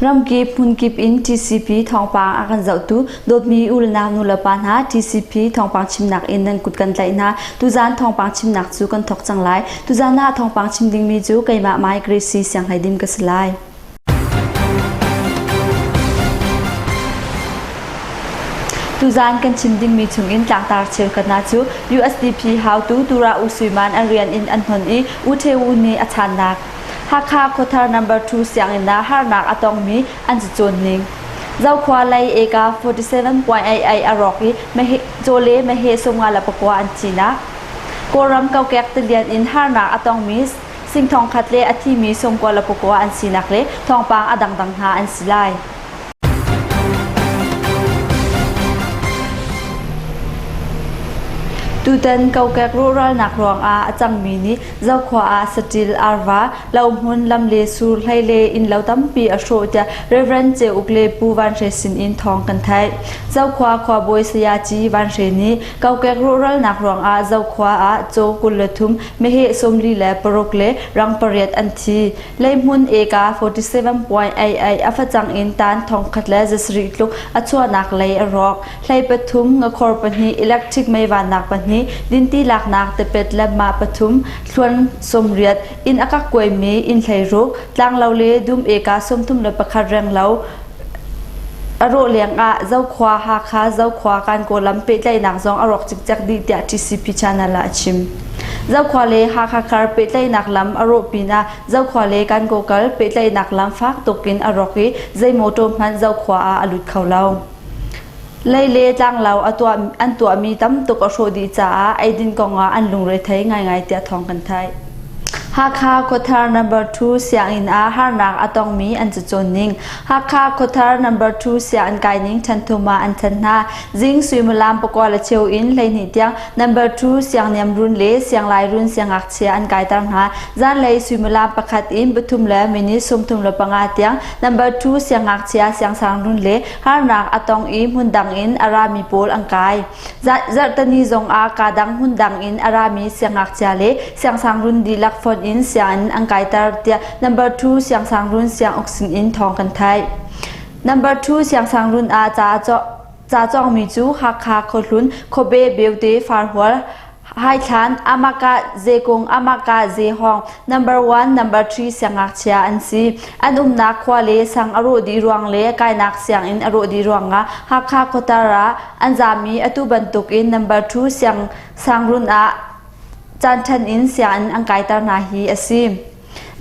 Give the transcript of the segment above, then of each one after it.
Ramkip hmunkip in TCP thawngpang a kan zohtu dawtmi u le nau nu le pa hna TCP thawngpang chimnak in nan kut kan tlaih hna. Tuzaan thawngpang chimnak cu kan thawk cang lai. Tuzaan ah thawngpang chim dingmi cu keimah Mai Gracie Sianghleidim ka si lai. Tuzaan kan chim dingmi chungin tlangtar cheukhat hna cu USDP haotu Tura U Sui Man an rian in an hnon i U The Wu nih a channak. Hakha Khuathar number 2 sianginn ah harnak a tongmi an cacawn ning. Zokhua lei eka 47.88 a rawk i caw le meheh 54 an thinak. Kawlram kokek tilian in harnak a tongmi sing thongkhat le a thimi 99 an sinak le thawngpang a dangdang hna an si lai. Tutan kokek rawhralnak ruangah a cangmi nih Zokhua ah saṭil, arva, lohmun, lam le sur, hlei le innlo tampi a hrawh tiah Rev. Ceu Uk le Pu Van Hre sin in thawng kan theih. Zokhua khuabawi Sayaci Van Hre nih kokek rawhralnak ruangah Zokhua ah caw 23, meheh 46 le rang pariat an thi. Leihmun eka 47.88 a facang in tan thongkhat le zasarih tluk a chuahnak lei a rawk. Hlei pathum, ngakhor pahnih, electric meivannak pahnih, dinti laknak tepet le mah pathum, thluan sawmriat, inn a kak kuaimi inn hleiruk, tlanglo le dum eka 31 renglo, a rawh lengah Zokhua Hakha Zokhua Kankaw lam pehtlaihnak zong a rawk cikcek dih tiah TCP channel ah a chim. Zokhua le Hakha kar pehtlaihnak lam a rawh pinah Zokhua le Kankaw kal pehtlaihnak lam fak tukin a rawk i zei motor hmanh Zokhua ah a lut kho lo. Lei le tlanglo a tuah, an tuahmi tam tuk a hrawh dih caah eidin kongah an lungre thei ngaingai tiah thawng kan theih. Hakha Khuathar number 2 sianginn ah harnak a tongmi an cacawn ning. Hakha Khuathar number 2 sianginn kai ning ṭhenthum ah an ṭhen hna. Zing suimilam pakua le cheu in 12 tiang number 2 siangniam run le sianglai run siangngakchia an kaiter hna. Zanlei suimilam pakhat in pathum le minute 35 tiang number 2 siangngakchia siangsang run le harnak a tong i hmundang in a rami pawl an kai. Zarhteni zong ah kaa dang hmundang in a rami siangngakchia le siangsangrun dihlak fonh in sianginn an kaiter tiah number 2 siangsangrun sianguk sinin thawng kan theih. Number 2 siangsangrun ah ca ca cawngmi cu Hakha, Khuahlun, Khuabe, Beute, Farhual, Haithlan, Amaka, Zekung, Amaka, Zehawng, number 1, number 3 siangngakchia an si. An umnak khua le sang a rawh dih ruang le kainak sianginn a rawh dih ruangah Hakha khuatar ah an zami atu bantukin number 2 siang sangrun ah caan ṭhen in sianginn an kaiter hna hi a si.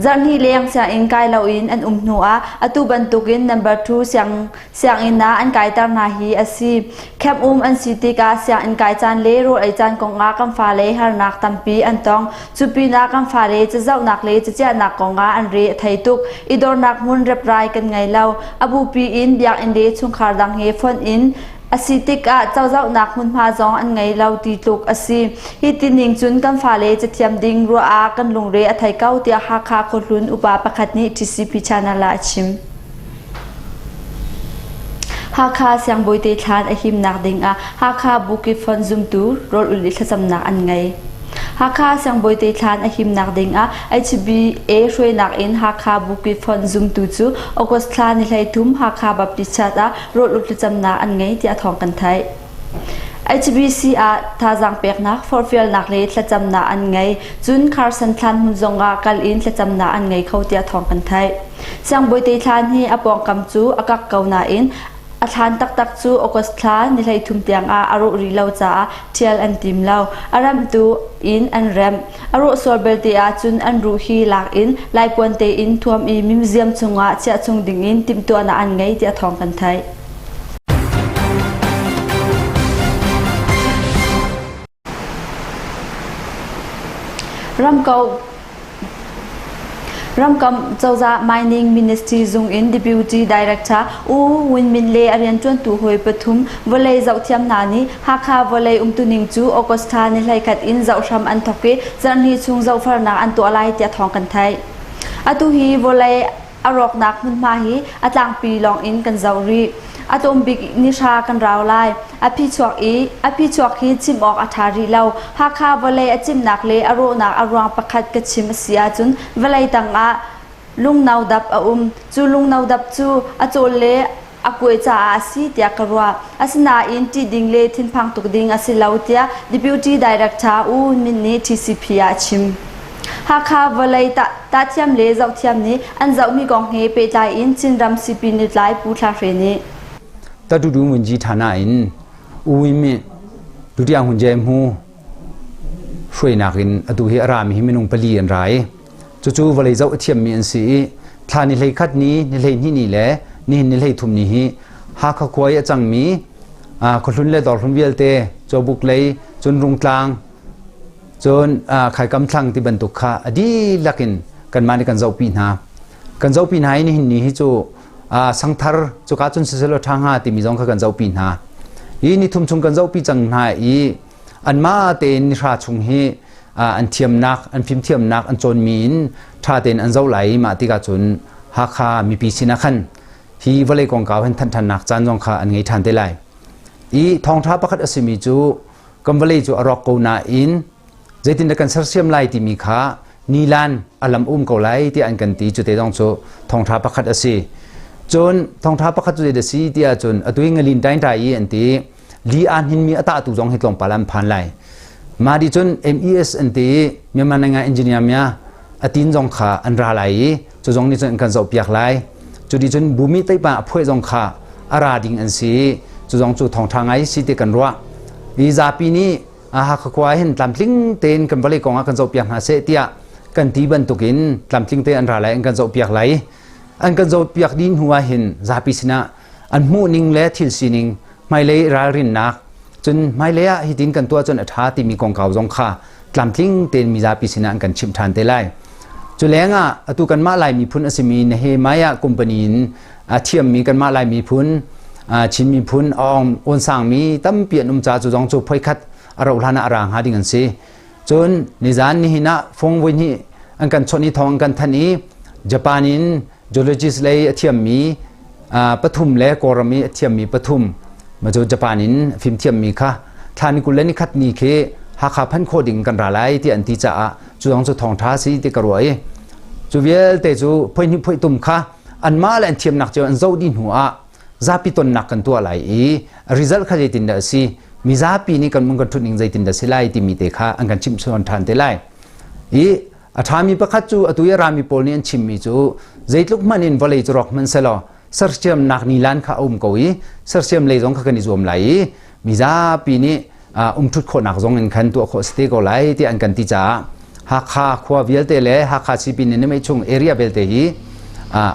Zarhhnih leng sianginn kai loin an um hnuah atu bantukin number 2 siang, sianginn ah an kaiter hna hi a si. Camp um an si tikah sianginn kai caan le rawl ei caan kongah kan fale harnak tampi an tong. Cu pinah kan fale cazohnak le caciahnak kongah an re a thei tuk. I dornak hmun reprai kan ngei lo. A bupi in biakinn le chungkhar dang he fonh in a si tikah cozohnak hmunhma zong an ngei lo ti tluk a si. Hi tining cun kan fale cathiam ding ruah ah kan lungre a thei ko tiah Hakha khuahlun upa pakhat nih TCP channel ah a chim. Hakha siangbawite thlan a himnak ding ah Hakha Bukit Fund zumtu rawl ulh i thlacamnak an ngei. Hakha siangbawite thlan a himnak ding ah HBA hruainak in Hakha Bukit Fund zumtu cu August thla ni 13 Hakha Baptist Church ah rawl ulh thlacamnak an ngei tiah thawng kan theih. HBC ah thazaang peknak, forhfialnak le thlacamnak an ngei. Cun Carson thlan hmun zongah kal in thlacamnak an ngei kho tiah thawng kan theih. Siangbawite thlan hi a pawngkam cu a kak ko nain A thlan taktak cu August thla ni 13 tiang ah a rawh rih lo caah ṭhial an tim lo. A remhtu in an remh. A rawh sual belte ahcun an ruh hi lak in laipuan tein thuam i museum chungah chiah chung dingin timhtuahnak an ngei tiah thawng kan theih. Ramkomh cozah Mining Ministry zung in Deputy Director U Win Min le a rianṭuantu hawi pathum vawlei zohthiam hna nih Hakha vawlei umtuning cu August thla ni 11 in zoh hram an thawk i zarhhnih chung zohfelnak an tuah lai tiah thawng kan theih. Atu hi vawlei a rawknak hmunhma hi a tlangpi lawng in kan zoh rih. A tlawmbik ni hra kan rau lai. A phichuak i a phichuak hi chim awk a ṭha rih lo. Hakha vawlei a cimnak le a rawhnak a ruang pakhat ka chim a si ahcun vawlei tangah Lungno dap a um. Cu lungno dap cu a cawl le a kuai caah a si tiah ka ruah. Asinain ṭih ding le thinphang tuk ding a si lo tiah Deputy Director U Min nih TCP ah a chim. Hakha vawlei tahthiam le zohthiam nih an zohmi kong he pehtlai in Chinram Sipin lutlai Pu Thla Hre nih Tatudu Ngunji Thana in U Win Myint Dutiang Hun Je Hmu hruainak in atu hi a rami hi minung pali an ra i cucu vawlei zoh a thiammi an si i thla ni hlei khat ni ni hlei hnih ni le nihin ni hlei thum ni hi Hakha khua i a cangmi khuahlun le dawrhlun vialte Cawbuk lei cun Rungtlang cun Khaikam thlang ti bantuk kha a dihlak in kanmah nih kan zohpi hna. Kan zohpi hna i nihin ni hi cu sangthar cuka cun siselaw ṭha hnga timi zong kha kan zohpi hna. Hi ni thum chung kan zohpi cang hna i anmah tein nihra chung hi an thiamnak an fimthiamnak an cawnmi in ṭha tein an zoh lai i mah tikah cun Hakha mipi sinah khan hi vawlei kongkau hin thanh ṭhannak caan zong kha an ngei ṭhan te lai. I thawngṭha pakhat a simi cu kan vawlei cu a rawk ko nain zeitindah kan sersiam lai timi kha nilan a lam um ko lai tiah an kan ti cu te zong cu thawngṭha pakhat a si. Cun thawngṭha pakhat cu zei a si tiah cun atu hi ngalin ṭainṭai i an ti li aa hninmi a tahtu zong hi tlawmpal an phan lai. Mah dih cun MES an ti i Myanmar Nanga Engineer mia a tin zong kha an ra lai i cu zong nih cun an kan zohpiak lai. Cu dih cun bumi teipa a phuai zong kha a ra ding an si i cu zong cu thawngṭha ngai si ti kan ruah. Hi zapi nih Hakha khua hin tlamtling tein kan vawlei kong ah kan zohpiak hna seh tiah kan ti bantukin tlamtling tein an ra lai an kan zohpiak lai. An kan zohpiak dih hnu ah hin zapi sinah an hmuhning le thil sining hmailei ralrinnak cun hmailei ah hitin kan tuah cun a ṭha timi kongkau zong kha tlamtling tein mizapi sinah an kan chimh ṭhan te lai. Cu lengah atu kanmah Lai miphun a simi Nehemiah company in a thiammi kanmah Lai miphun Chin miphun awn sangmi tampi an um ca cu zong cu phoikhat a rauh hlan ah a ra hnga ding an si. Cun nizan nihin ah fung voi hnih an kan chawnh i thawng an kan thanh i Japan in geologist lei a thiammi pathum le Kawlram i a thiammi pathum ma cu Japan in fimthiammi kha thla ni 21 ni khi Hakha phanh khawh ding kan ra lai tiah an ti caah cu zong cu thawngṭha si ti ka ruah i cu vialte cu phoi hnih phoi tum kha anmah le an thiamnak cio an zoh dih hnu ah zapi tonnak kan tuah lai i result kha zeitindah a si mizapi nih kan mun kan ṭhut ning zeitindah si lai timi te kha an kan chimh chuan ṭhan te lai i A ṭhami pakhat cu atu i a rami pawl nih an chimmi cu zeitluk hmanh in vawlei cu rawk hmanh selaw sersiamnak nilan kha a um ko i sersiam lei zong kha kan i zuam lai i mizapi nih umṭhut khawhnak zong in khan tuah khawh si te ko lai tiah an kan ti caah Hakha khua vialte le Hakha sipin in namei chung area vialte hi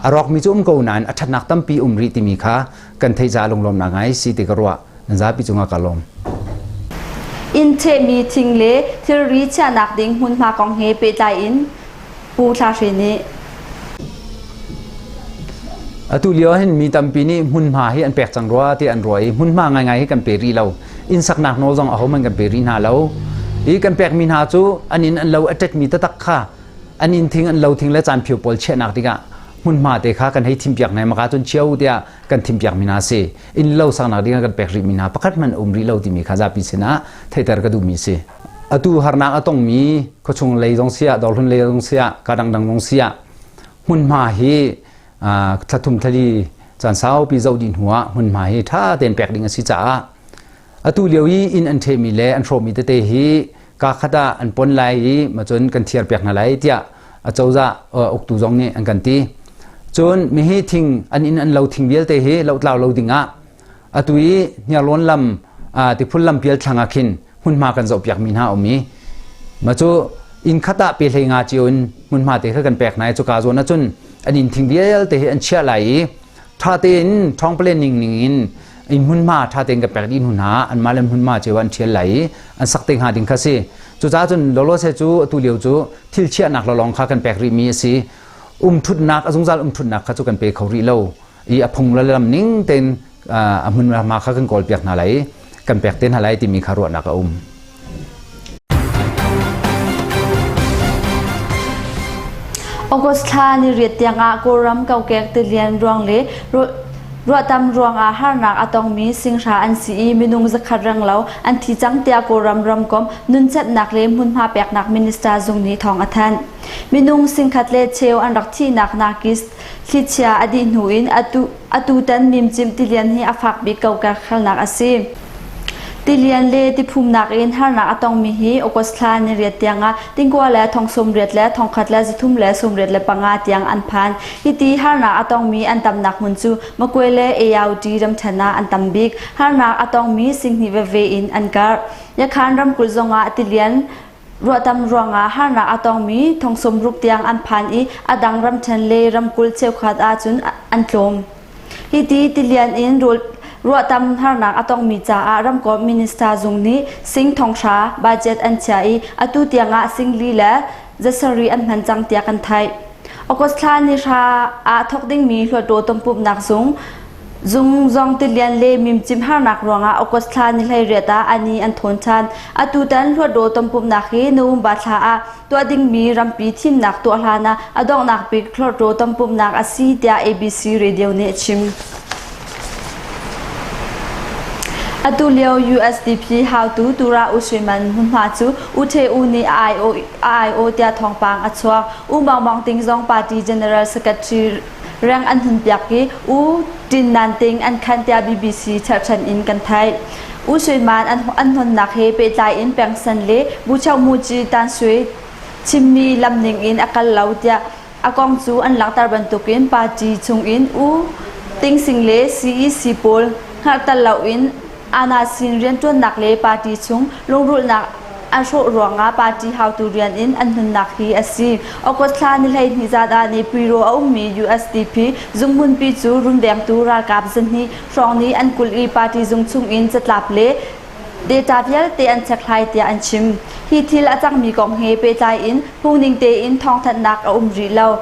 a rawkmi cu um ko nain a ṭhatnak tampi um rih timi kha kan theih caah lunglawmnak ngai si ti ka ruah. Nan zapi cungah ka lawm. Inn ṭhehmi thing le thilri chiahnak ding hmunhma kong he pehtlai in Pu Thla Hre nih Atu lio hin mi tampi nih hmunhma hi an pek cang rua ti an ruah i hmunhma ngaingai hi kan pe rih lo. Inn saknak nawl zong ahohmanh kan pe rih hna lo. I kan pekmi hna cu an inn an lo a ṭetmi taktak kha an inn thing an lo thing le caan phio pawl chiahnak dingah hmunhma te kha kan hei thimpiak hna i maka cun chia u tiah kan thimpiakmi hna a si. Inn lo saknak ding ah kan pek rihmi hna pakhat hmanh um rih lo timi kha zapi sinah theihter ka duhmi si. Atu harnak a tongmi khuachung lei zong siah, dawrhlun lei zong siah, ka dangdang zong siah hmunhma hi thlathum thlali caan saupi zoh dih hnu ah hmunhma hi ṭha tein pek ding a si caah atu lio i inn an ṭhehmi le an hrawhmi tete hi kaa khat ah an pon lai i macun kan thiar piak hna lai tiah acozah uktu zong nih an kan ti. Cun mihi thing an inn an lo thing vialte hi lohtlau lo ding ah atu i hniarlawn lam tiphul lam pial thlang ah khin hmunhma kan zohpiak mi hna um i ma cu inn khat ah pe hlei nga cio in hmunhma te kha kan pek hna i cuka zawn ah cun an inn thing vialte hi an chiah lai i ṭha tein ṭhawng planning ning in inn hmunhma ṭha tein kan pek dih hnu hna anmah le hmunhma cio an ṭhial lai i an sak te hnga ding kha si. Cucaah cun lawlawse cu atu lio cu thil chiahnak lawlawng kha kan pek rihmi a si. Umṭhutnak a zungzal umṭhutnak kha cu kan pe kho rih lo i a phung le lam ning tein a hmunhma kha kan kawlpiak hna lai i kan pek te hna lai timi kha ruahnak a um. August thla ni riat tiangah Kawlram kokek tilian ruang le. Ruahtam ruangah harnak a tongmi singhra an si i minung zakhat renglo an thi cang tiah Kawlram ramkomh nunchanhnak le hmunhma peknak minister zung nih thawng a thanh. Minung singkhat le cheu an rak thihnak Nargis thlichia a dih hnu in atu atutan mimcimh tilian hi a fak bik kokek halnak a si. Tilian le tiphumnak in harnak a tongmi hi August thla niriat tiangah tingkua le thong 80 le thongkhat le zathum le 85 tiang an phan. Hiti harnak a tongmi an tamnak hmun cu Makwe le AOT ramṭhen ah an tam bik. Harnak a tongmi singhnih veve in an karh. Yakhan ramkulh zongah tilian ruahtam ruangah harnak a tongmi thong 60 tiang an phan i a dang ramṭhen le ramkulh cheukhat ahcun an tlawm. Hiti tilian in ruahtam harnak a tongmi caah ramkomh minister zung nih sing thonghra budget an chiah i atu tiangah sing li le zasarih an hman cang tiah kan theih. August thla ni hra ah thawk dingmi Hluttaw tompumhnak zung zung zong tilian le mimcim harnak ruangah August thla ni 18 ah ani an thawn ṭhan. Atutan Hluttaw tompumhnak hi November thla ah tuah dingmi rampi thimnak tuah hlan ah a donghnak bik Hluttaw tompumhnak a si tiah ABC Radio nih a chim. Atu lio USDP haotu Tura U Shwe Man hmunhma cu U Htwe U nih a aiawh tiah thawngpang a chuak. U Maung Maung Ting zong party general secretary reng an hun piak i U Tin Nan Ting an khan tiah BBC cherhchan in kan theih. U Shwe Man an honnak he pehtlai in Pengsan le Buchoh Muci Tan Sui chimmi lam ning in a kal lo tiah a kong cu an langhter bantukin party chungin U Ting Sing le CEC pawl hngalhter loin Ana sin rianṭuannak le party chung lungrualnak an hrawh ruangah party haotu rian in an hnunnak hi a si. August thla ni 12 zan ah Naypyidaw a ummi USDP zunghmunpi cu runvengtu ralkap zahnih hrawng nih an kulh i party zung chungin catlap le data vialte an chekhlai tiah an chim. Hi thil a cangmi kong he pehtlai in phungning tein thawngthanhnak a um rih lo.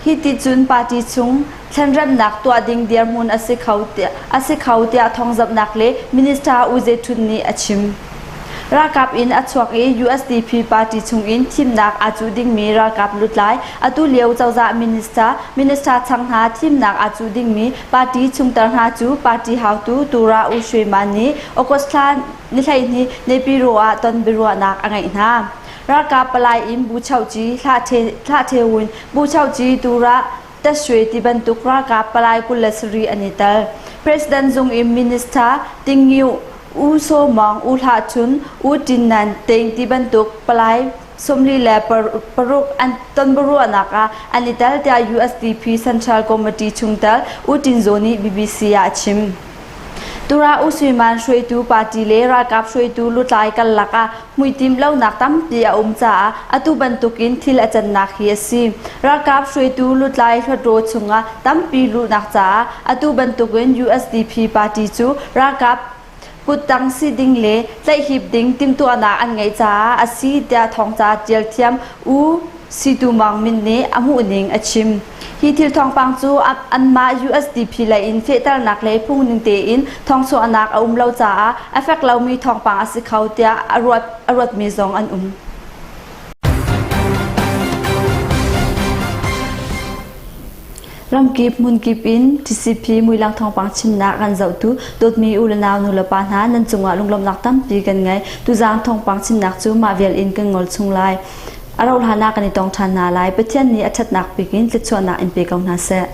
Hi ti cun party chung thlenremhnak tuah ding dirhmun a si kho tiah, a si kho tiah thawngzamhnak le Minister U Ze Htun nih a chim. Ralkap in a chuak i USDP party chungin thimnak aa cuh dingmi ralkap lutlai, atu lio cozah minister, minister chang hna thimnak aa cuh dingmi party chungtel hna cu party haotu Tura U Shwe Man nih August thla ni 12 Naypyidaw ah ton biaruahnak a ngeih hna. Ralkap palai in Buchohci, Hlahtewun, Buchohci, Turah, Taswe ti bantuk ralkap palai 27 an i tel. President zung in Minister Ting Ngiu, U Saw Maung, U Hlah Chun, U Tin Nan Ting ti bantuk palai 46 an tonbiaruahnak ah an i tel tiah USDP Central Committee chungtel U Tin Zaw nih BBC ah a chim. Tura U Sui Man hruaitu party le ralkap hruaitu lutlai karlak ah hmuitimh lonak tampi a um caah atu bantukin thil a cannak hi a si. Ralkap hruaitu lutlai hluttaw chungah tampi luhnak caah atu bantukin USDP party cu ralkap kuttang si ding le tlaihhip ding timhtuahnak an ngeih caah a si tiah thawngca ṭial thiam U Situ Maung Min nih a hmuhning a chim. Hi thil thawngpang cu anmah USDP lei in fehternak le phungning tein thawngchuahnak a um lo caah a fek lomi thawngpang a si kho tiah a ruat a ruatmi zong an um. Ramkip hmunkip in TCP muilang thawngpang chimnak kan zohtu dawtmi u le nau nu le pa hna nan cungah lunglawmhnak tampi kan ngei. Tuzang thawngpang chimnak cu mah vial in kan ngol chung lai. A rauh hlan ah kan i tong ṭhan hna lai. Pathian nih a ṭhatnak bik in thluachuahnak in pe ko hna seh.